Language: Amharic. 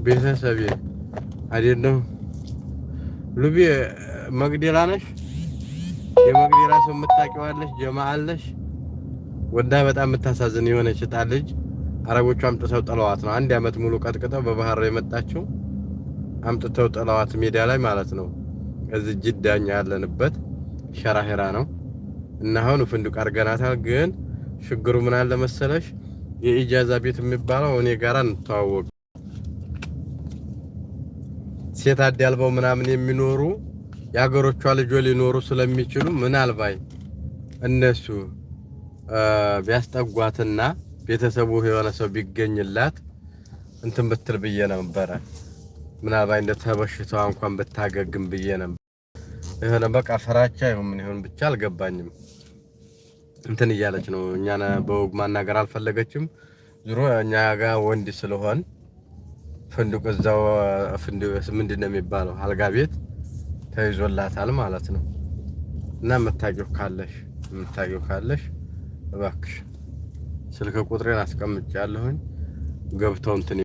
ቤተሰቤ አይደለም። ሉቢ መግደላ ነሽ? የመግደላ ሰው የምታውቂዋለሽ? ጀማ አለሽ? ወዳ በጣም የምታሳዝን የሆነች ህጣን ልጅ አረቦቹ አምጥተው ጥለዋት ነው። አንድ አመት ሙሉ ቀጥቅጠው በባህር የመጣችው አምጥተው ጥለዋት ሜዳ ላይ ማለት ነው። እዚህ ጅዳኛ ያለንበት ሸራሄራ ነው እና አሁን فندق አድርገናታል። ግን ችግሩ ምን አለ መሰለሽ የ إجازة ቤት የሚባለው እኔ ጋራ እንተዋወቅ ሴት አልበው ምናምን የሚኖሩ የሀገሮቿ ልጆች ሊኖሩ ስለሚችሉ ምናልባት እነሱ ቢያስጠጓትና ቤተሰቡ የሆነ ሰው ቢገኝላት እንትን ብትል ብዬ ነበረ። ምናልባት እንደ ተበሽታዋ እንኳን ብታገግም ብዬ ነበር። የሆነ በቃ ፍራቻ ይሁን ምን ይሁን ብቻ አልገባኝም። እንትን እያለች ነው። እኛን በወግ ማናገር አልፈለገችም። ዙሮ እኛ ጋር ወንድ ስለሆን فندق እዛው فندق ምንድን ነው የሚባለው አልጋ ቤት ተይዞላታል ማለት ነው። እና የምታውቂው ካለሽ እባክሽ ስልክ ቁጥሬን አስቀምጫለሁኝ ገብተው እንትን